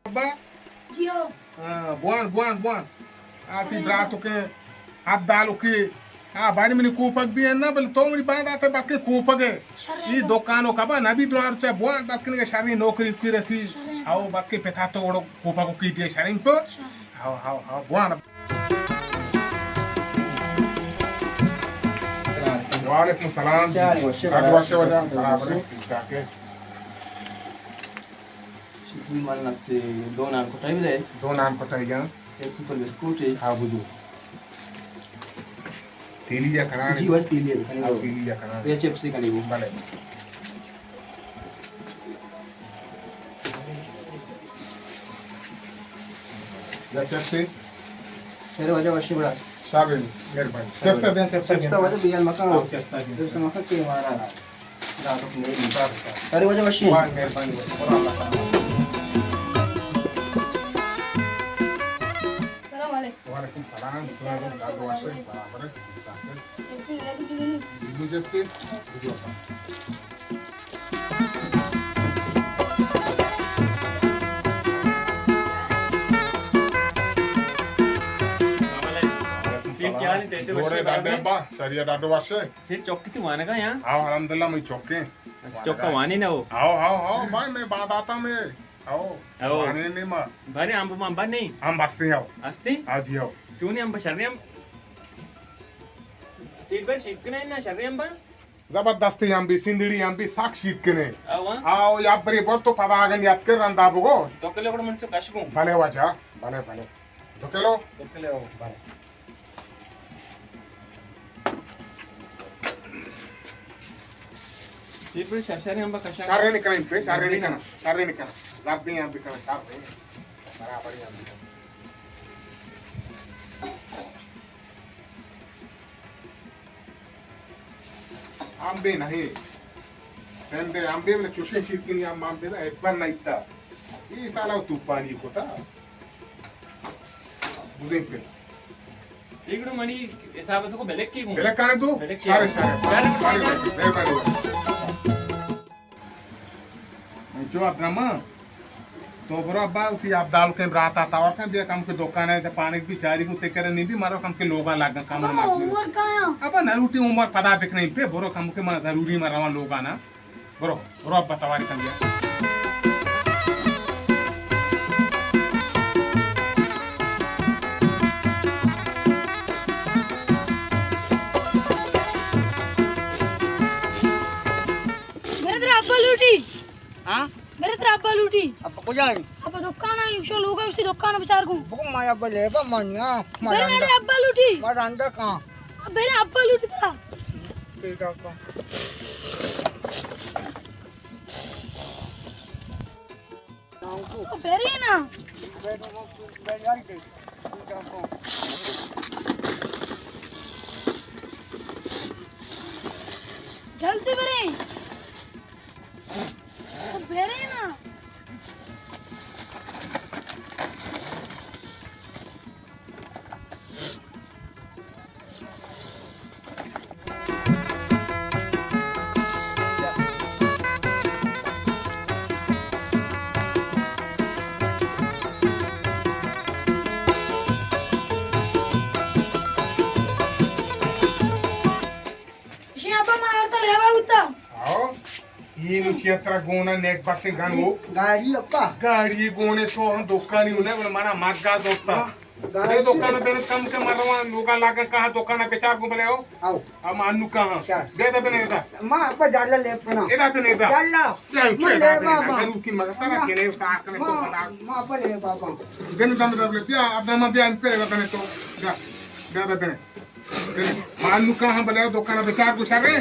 ابا؟ جی ہو۔ ہاں، بوان، بوان، بوان۔ آ تئی براتکیں ابدالکے۔ آ باری منی کوپگ بی انت نا، بلے تو منی باندات ءِ بلکیں کوپگ ئے۔ شریں اے ابا۔ دکانک ابا نبی، درا روچا بوان بلکیں شریں نوکری کی رسی۔ شریں ابا۔ او بلکیں پتا تو وڑو کوپگ کی دے شریں تو۔ شریں۔ ہاؤ، ہاؤ، ہاؤ، بوان۔ وعلیکم السلام۔ چار وشے، ڈاکٹر وشے واجہ، برابر ہے، ٹھیک ٹھاک ہے۔ شکری من تے دو نان کٹائی بدے۔ دو نان کٹائی جان۔ ایک سپر بسکوٹ ہے۔ ہاں، بجو۔ تیلی یا کنان؟ جی، بس تیلی ہے، کنان۔ ہاں، تیلی یا کنان۔ یہ چپس ہی کنی وہ۔ بلے۔ یا چپس ہے؟ تیرے وجہ وشی بڑا۔ شابین، مہربانی۔ چپس دیں، چپس دیں۔ چپس وجہ بیال مکان۔ ہاں، چپس دیں۔ چپس مکان کے مارا۔ ارے واجہ وشی۔ واہ، مہربانی، واجہ۔ برو اللہ تعالیٰ۔ السلام علیکم۔ وعلیکم السلام۔ السلام علیکم۔ برابر ہے، ٹھیک ٹھاک ہے۔ جی، جی، جی۔ جوڑے ڈاڈے ابا، شریعہ ڈاڈو واشے۔ سیٹھ چوکی تئی وانگا یا؟ آؤ، الحمدللہ، میں چوکے۔ اچھا، چوکا وانی نہ ہو؟ آؤ، آؤ، آؤ، بھائی، میں بانداتا میں۔ آؤ، آؤ۔ وانی نہیں ما۔ بھائی، امب ممب نہیں؟ امب ہستے آؤ۔ ہستے؟ آؤ جی، آؤ۔ کیوں نہیں امب شریں امب؟ سیٹھ بھائی، شیکنے نہ شریں امب؟ زبردستی امبی، سندڑی امبی، سک شیکنے۔ آؤ، ہاں۔ آؤ، یا بری بر تو پدا اگن یاد کر رندا بگو۔ تو کلے بڑ من سے کش گوں۔ بھلے واجہ، بھلے، بھلے۔ دو کلو؟ دو کلو۔ بلے۔ یہ پر شر شر ہم بکشا۔ شر نہیں کریں پہ، شر نہیں کرنا، شر نہیں کرنا۔ زردیں ہم بکنا، شر نہیں۔ برابر ہم بکنا۔ امبے نہ اے۔ سندے امبے بلے چوشیں شیرکنی امب امبے نہ، ایک بار نہ ایتا۔ اے سالا توپانی کتا۔ بزیں پہ۔ ایگڑو منی حساب تو کو بلک کی گوں۔ بلک کنے تو؟ بلک کی۔ سارے، سارے۔ سارے، سارے، سارے۔ انچو عبدالرحمن، تو برو ابا، وتی عبدالکیں براتا توار کن، بیا کم کہ دکان ءَ پانک بی چاری گوں تے کرے نی بی، مرو کم کہ لوگا لگا کم ابا، ما مات عمر کایا؟ ابا، نہ لوٹی عمر پدا بکنیں پہ، برو کم کہ ما ضروری ما رواں لوگا نا۔ برو، برو ابا توار کن بیا۔ میرے ترا ابا لوٹی۔ ہاں؟ میرے ترا ابا لوٹی۔ ابا کجا ہے؟ ابا دکان آئی، شو لوگا اسی دکان بچار کو۔ بگو ما ابا لے با من نا۔ میرے ابا لوٹی۔ ما رندا کہاں؟ میرے ابا لوٹی ترا۔ ٹھیک ہے ابا۔ تو برے نا۔ جلدی برے۔ تو برے نا۔ ایشی ابا ما آرتا لیوا بوتا۔ آؤ۔ اے نو چیا ترا گونا نیک باتیں گن ہو۔ گاڑی ابا۔ گاڑی گونے تو ہم دکانی ہونے، بلے منا مرگا دوتا۔ ہاں۔ اے دکان بنت کم کہ مرواں لوگا لاگا کہاں دکان بچار کو بلے ہو۔ آؤ۔ ہم انو کہاں۔ اچھا۔ دے دے بنے دا۔ ما ابا ڈالا لے پنا۔ ادا بنے دا۔ ڈالا۔ جان ما چے لے دا بنے دا۔ بابا۔ گنو کی مگر سارا چلے ساکھ نے تو ما، بنا۔ ما ابا لے بابا۔ بنے دم دم لے بیا، اب دم بیا ان پہ بنے تو۔ دا۔ دا دا بنے۔ بنے۔ ما انو کہاں بلے دکان بچار کو شرے۔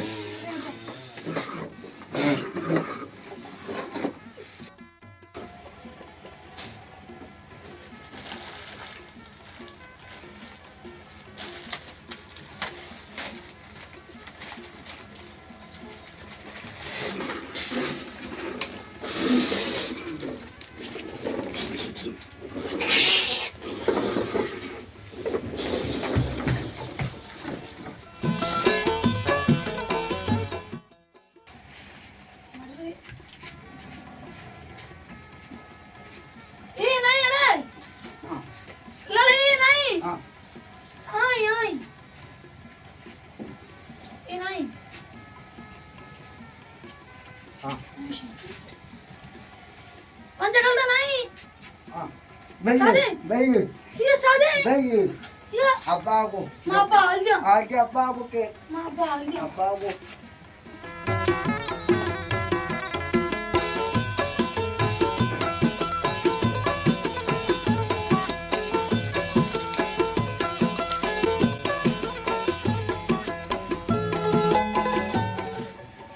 بلے، سادے۔ بلے۔ یہ سادے۔ بلے۔ یہ۔ ابا کو۔ ما ابا آ گیا۔ آ گیا ابا کو کے۔ ما ابا آ گیا۔ ابا کو۔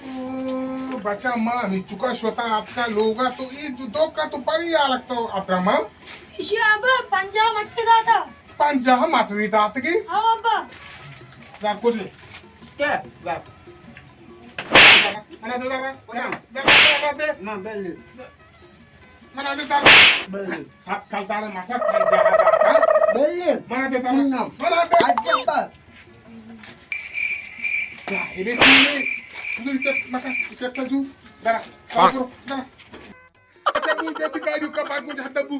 او بچا، ما ہمے چکا شوتا اتکا لوگا، تو اے دو، دو کا تو پری آ لگتا اترا ما۔ ایشی ابا پنجاہ مٹی داتا۔ پنجاہ مٹی داتگی؟ ہاں ابا۔ دار کجے؟ کیا؟ دار۔ منا دے دار، منا دے دار، منا دے۔ نا، بلے۔ منا دے دار۔ بلے۔ سات کلدار مٹی پنجاہ داتا۔ بلے۔ منا دے دار۔ نا۔ منا دے۔ اچھا۔ ظاہر ہے تم نے۔ تم نے چیک مکا، چیک کر دوں۔ درا، درا، درا۔ اچھا، بو، بو، تو گاڑی کا پاس مجھے حد بو۔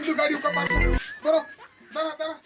تو گاڑی کا پاس۔ درا، درا، درا۔